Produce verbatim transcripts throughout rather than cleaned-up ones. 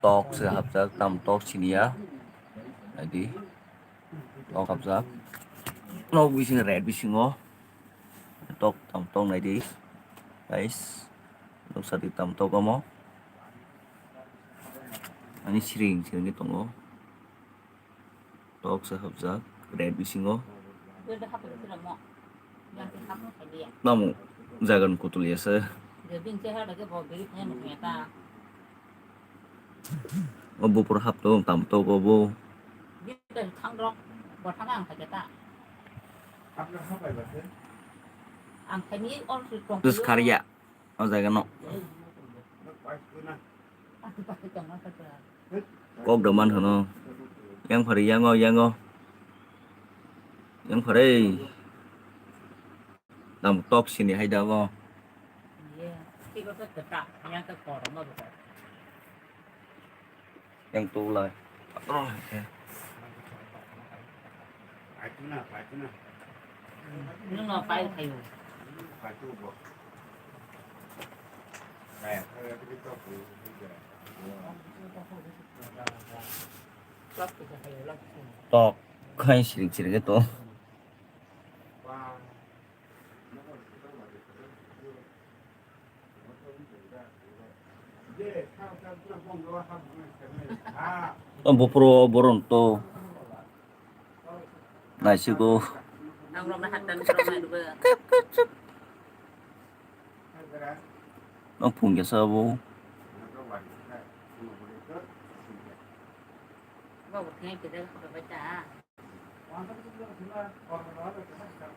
Tok se hapjak, tam tok siniya. Naidi. Tok hapjak. Nok bising red bisingo. Tok tam tok naidi. Guys. Nuksa di tam tok omo. Ani siring, siring tongo. Tok se hapjak, red bisingo. Tamo jagan kutul ya se. O bupor hap to tam tok o bo. Tus kharya o jaga no. Kok doman hono. Yang phari yango, yango. Yang phari. Tam tok sini hai da bo. Yang tu lai. Tok khai sirik sirik to. O bupro boron to. Naisigo. No phung ya sabo.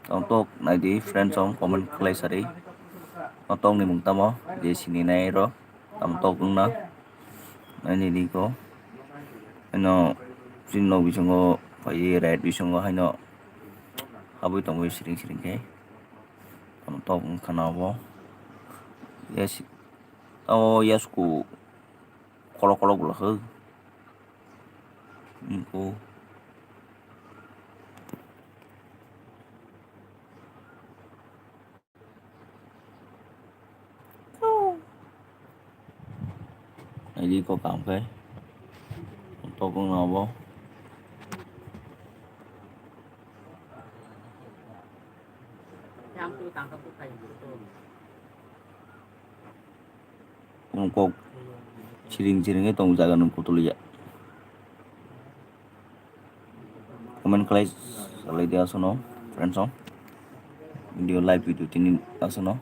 Tong tok naidi friend song comment khlai sari. O tong ni mung tamo je sini nai ro. Tam tok wngna. Ani ni ko. Ano sini no bisingo pai red bisingo haino. Habui tongwi siring siring khe. Tam tok wngkha na bo. Yes. O yes ku. Kolok kolok bwla hw. Nukgo. Naidi ko kam khe. Tokong na bo. Kok siring siring khe tong jaga nung kutuliya. Comment khlai salai di asono friends song. Video live video tini asono.